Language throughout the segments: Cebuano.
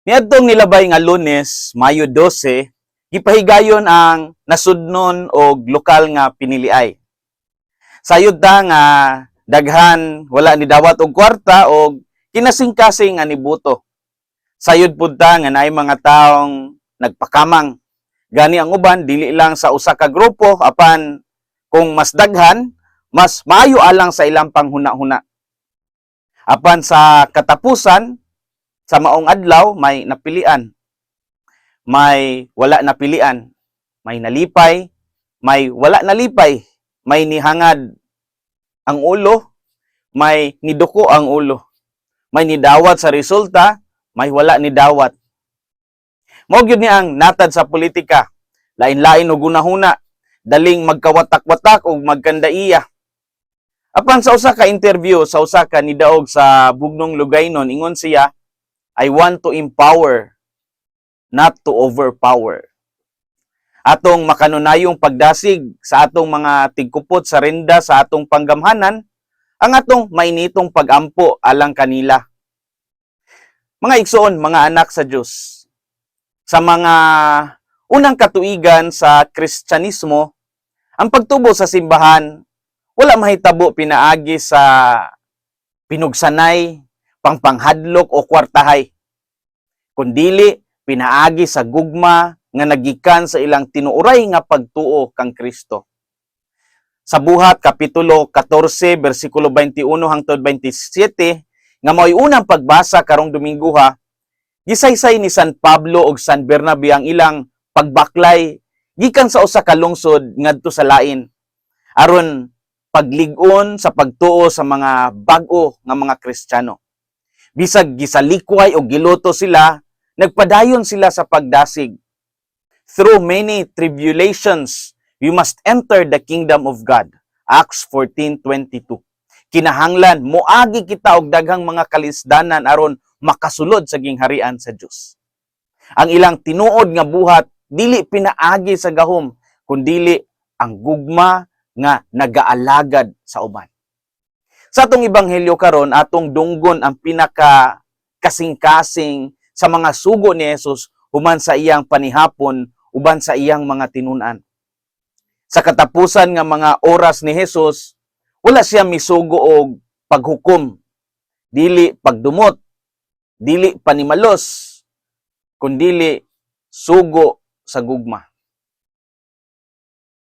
Niadtong nilabay nga Lunes, Mayo 12, gipahigayon ang nasudnon og lokal nga piniliay. Sayod ta nga daghan wala ni dawat og kwarta og kinasing-kasing nga niboto. Sayod pud ta nga naay mga taong nagpakamang. Gani ang uban dili lang sa usa ka grupo, apan kung mas daghan, mas maayo alang sa ilang panghuna-huna. Apan sa katapusan, sa maong adlaw, may napilian. May wala napilian. May nalipay, may wala nalipay. May nihangad ang ulo, may niduko ang ulo. May nidawat sa resulta, may wala nidawat. Mao gyud ni ang natad sa politika. Lain-lain og hunahuna, daling magkawatak-watak og magkandaiya. Apan sa usa ka interview sa usa ka nidaog sa Bugnong Lugaynon, ingon siya, "I want to empower, not to overpower." Atong makanunayong pagdasig sa atong mga tigkupot sa renda sa atong panggamhanan, ang atong mainitong pagampo alang kanila. Mga igsoon, mga anak sa Dios, sa mga unang katuigan sa Kristyanismo, ang pagtubo sa simbahan wala mahitabo pinaagi sa pinugsanay, pangpanghadlok o kwartahay, kundili pinaagi sa gugma nga nagikan sa ilang tinuoray nga pagtuo kang Kristo. Sa Buhat kapitulo 14 bersikulo 21 hangtod 27 nga mao'y unang pagbasa karong Dominguha, gisaysay ni San Pablo ug San Bernabe ang ilang pagbaklay gikan sa usa ka lungsod ngadto sa lain aron paglig-on sa pagtuo sa mga bag-o nga mga Kristiyano. Bisag gisalikway o giluto sila, nagpadayon sila sa pagdasig. "Through many tribulations, you must enter the kingdom of God." Acts 14:22. Kinahanglan moagi kita og daghang mga kalisdanan aron makasulod sa gingharian sa Dios. Ang ilang tinuod nga buhat dili pinaagi sa gahom, kundili ang gugma nga nagaalagad sa uban. Sa atong ebanghelyo karon, atong dunggon ang pinaka kasing-kasing sa mga sugo ni Jesus human sa iyang panihapon uban sa iyang mga tinun-an. Sa katapusan nga mga oras ni Jesus, wala siya misugo og paghukom, dili pagdumot, dili panimalos, kundili sugo sa gugma.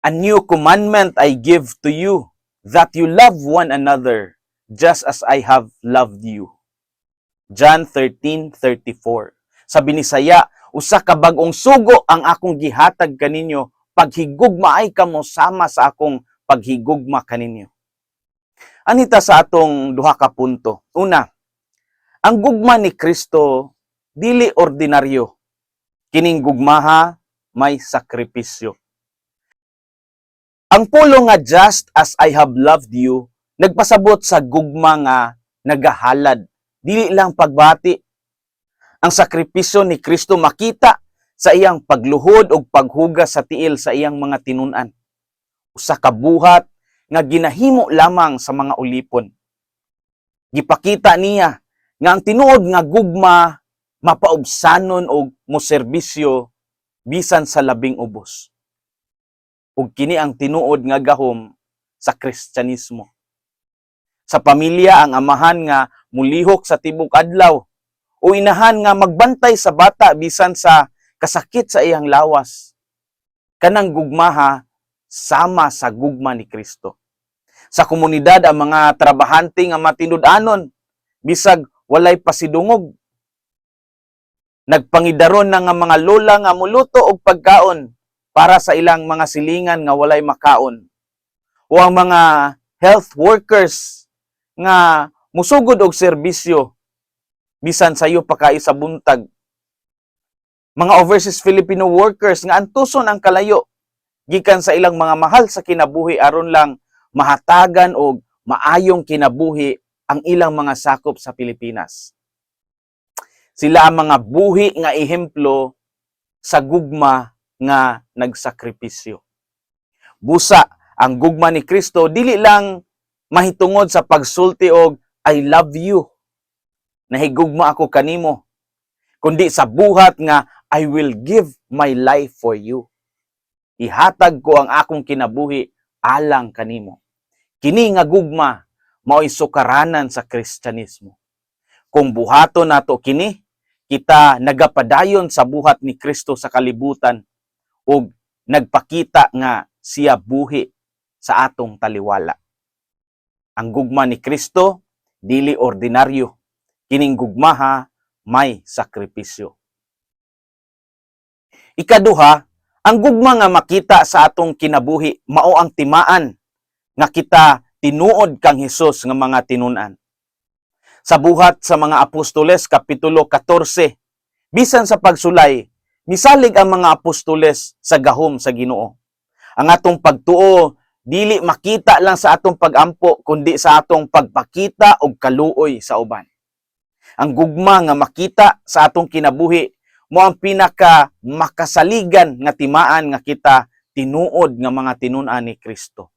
"A new commandment I give to you, that you love one another, just as I have loved you." John 13:34. Sa Binisaya, "Usa ka bag-ong sugo ang akong gihatag kaninyo, paghigugmaay kamo sama sa akong paghigugma kaninyo." Anhita sa atong duha ka punto. Una, ang gugma ni Kristo dili ordinaryo. Kining gugmaha may sakripisyo. Ang pulong nga "just as I have loved you" nagpasabot sa gugma nga nagahalad, dili lang pagbati. Ang sakripisyo ni Kristo makita sa iyang pagluhod og paghugas sa tiil sa iyang mga tinun-an. Usa ka buhat nga ginahimo lamang sa mga ulipon. Gipakita niya nga ang tinuod nga gugma mapaubsanon og moserbisyo bisan sa labing ubos. Ug kini ang tinuod nga gahom sa Kristyanismo. Sa pamilya, ang amahan nga mulihok sa tibok adlaw o inahan nga magbantay sa bata bisan sa kasakit sa iyang lawas. Kanang gugmaha sama sa gugma ni Kristo. Sa komunidad, ang mga trabahante nga matinud-anon bisag walay pasidungog. Nagpangidaron na nga mga lola nga muluto og pagkaon para sa ilang mga silingan nga walay makaon. O ang mga health workers nga musugod og serbisyo bisan sayo pa kaayo sa buntag. Mga overseas Filipino workers nga antuson ang kalayo gikan sa ilang mga mahal sa kinabuhi aron lang mahatagan og maayong kinabuhi ang ilang mga sakop sa Pilipinas. Sila ang mga buhi nga ehemplo sa gugma nga nagsakripisyo. Busa, ang gugma ni Kristo dili lang mahitungod sa pagsulti og "I love you." Nahigugma ako kanimo. kundi sa buhat nga "I will give my life for you." Ihatag ko ang akong kinabuhi alang kanimo. Kini nga gugma mao'y sukaranan sa Kristyanismo. Kung buhaton nato kini, kita nagapadayon sa buhat ni Kristo sa kalibutan ug nagpakita nga siya buhi sa atong taliwala. Ang gugma ni Kristo dili ordinaryo. Kining gugmaha may sakripisyo. Ikaduha, ang gugma nga makita sa atong kinabuhi mao ang timaan nga kita tinuod kang Hesus nga mga tinun-an. Sa Buhat sa mga Apostoles kapitulo 14, bisan sa pagsulay, misalig ang mga apostoles sa gahom sa Ginoo. Ang atong pagtuo dili makita lang sa atong pagampo kundi sa atong pagpakita og kaluoy sa uban. Ang gugma nga makita sa atong kinabuhi mao ang pinaka makasaligan nga timaan nga kita tinuod nga mga tinun-an ni Kristo.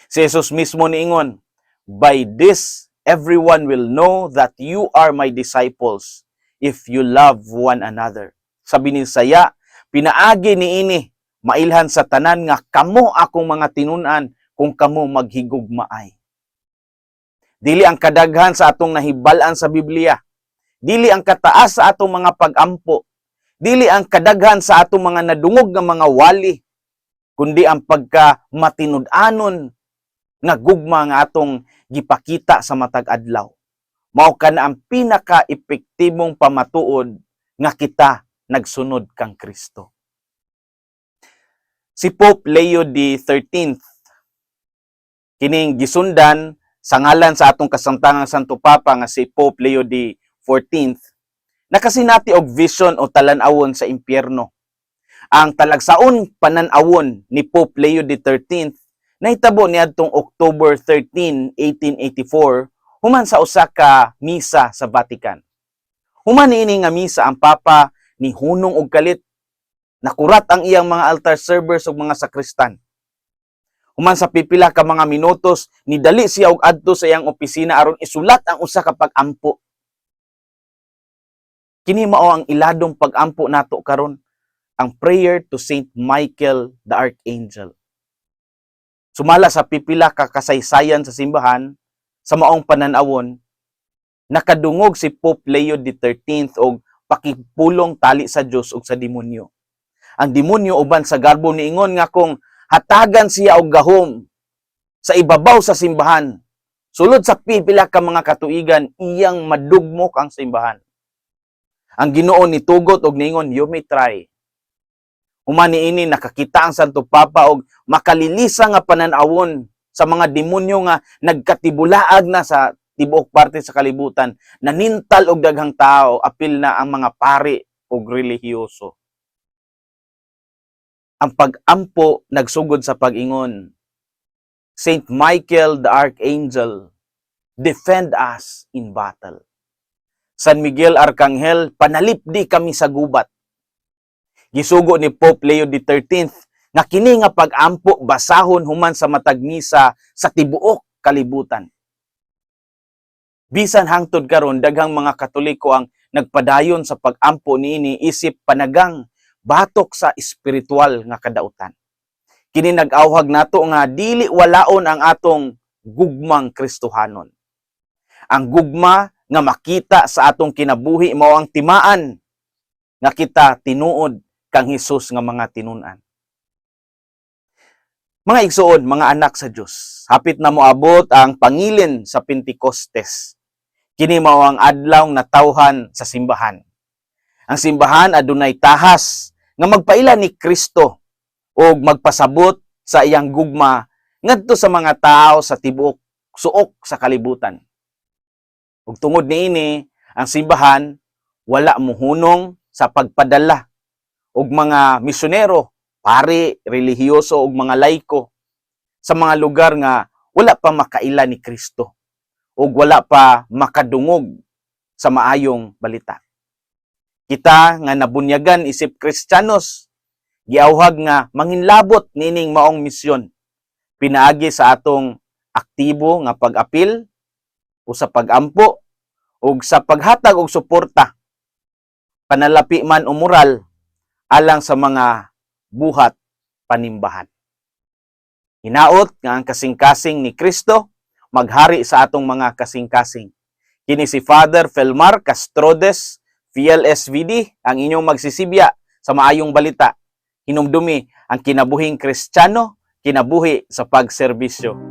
Si Jesus mismo niingon, "By this everyone will know that you are my disciples, if you love one another." Sa Binisaya, pinaagi niini mailhan sa tanan nga kamo akong mga tinun-an kung kamo maghigugmaay. Dili ang kadaghan sa atong nahibal-an sa Biblia. Dili ang kataas sa atong mga pagampo. Dili ang kadaghan sa atong mga nadungog nga mga wali, kundi ang pagka matinud-anon nga gugma nga atong gipakita sa matag adlaw. Mao kana ang pinaka-epektibong pamatuod nga kita nagsunod kang Kristo. Si Pope Leo XIII, kining gisundan sa ngalan sa atong kasamtangang Santo Papa nga si Pope Leo XIV, nakasinati og vision o talan-awon sa impyerno. Ang talagsaon panan-awon ni Pope Leo XIII nahitabo niadtong October 13, 1884, human sa usa ka misa sa Vatican. Human niini nga misa, ang Papa nihunong og kalit. Nakurat ang iyang mga altar servers ug mga sakristan. Human sa pipila ka mga minutos, nidali siya og adto sa iyang opisina aron isulat ang usa ka pag-ampo. Kini mao ang iladong pag-ampo nato karon, ang prayer to Saint Michael the Archangel. Sumala sa pipila ka kasaysayan sa simbahan, sa maong panan-awon, nakadungog si Pope Leo XIII og pakipulong tali sa Dios ug sa demonyo. Ang demonyo uban sa garbo niingon nga kung hatagan siya og gahom sa ibabaw sa simbahan, sulod sa pipila ka mga katuigan, iyang madugmok ang simbahan. Ang Ginoo nitugot og niingon, "You may try." Human niini, nakakita ang Santo Papa og makalilisa nga panan-awon sa mga demonyo nga nagkatibulaag na sa tibuok parte sa kalibutan, nanintal og daghang tao, apil na ang mga pari ug relihiyoso. Ang pag-ampo nagsugod sa pag-ingon, "Saint Michael the Archangel, defend us in battle. San Miguel Arcangel, panalipdi kami sa gubat." Gisugo ni Pope Leo XIII nga kini nga pag-ampo basahon human sa matag misa sa tibuok kalibutan. Bisan hangtod karon, daghang mga Katoliko ang nagpadayon sa pag-ampo niini isip panagang batok sa espiritual nga kadautan. Kini nag-awhag nato nga dili walaon ang atong gugmang Kristohanon. Ang gugma nga makita sa atong kinabuhi mao ang timaan nga kita tinuod kang Hesus nga mga tinun-an. Mga igsoon, mga anak sa Dios, hapit na moabot ang pangilin sa Pentecostes. Kini mao ang adlaw natawhan sa simbahan. Ang simbahan adunay tahas nga magpaila ni Kristo ug magpasabot sa iyang gugma ngadto sa mga tao sa tibuok suok sa kalibutan. Ug tungod niini, ang simbahan wala muhunong sa pagpadala og mga misyonero, pari, relihiyoso ug mga laiko sa mga lugar nga wala pa makaila ni Kristo ug wala pa makadungog sa maayong balita. Kita nga nabunyagan isip Kristiyanos, giawhag nga manginlabot niining maong misyon pinaagi sa atong aktibo nga pag-apil o sa pag-ampo ug sa paghatag og suporta. panalapi man o moral, alang sa mga buhat panimbahan. Hinaot nga ang kasing-kasing ni Kristo maghari sa atong mga kasing-kasing. Kini si Father Felmar Castrodes, FLSVD, ang inyong magsisibya sa maayong balita. Hinumdumi ang kinabuhing Kristiyano, kinabuhi sa pagserbisyo.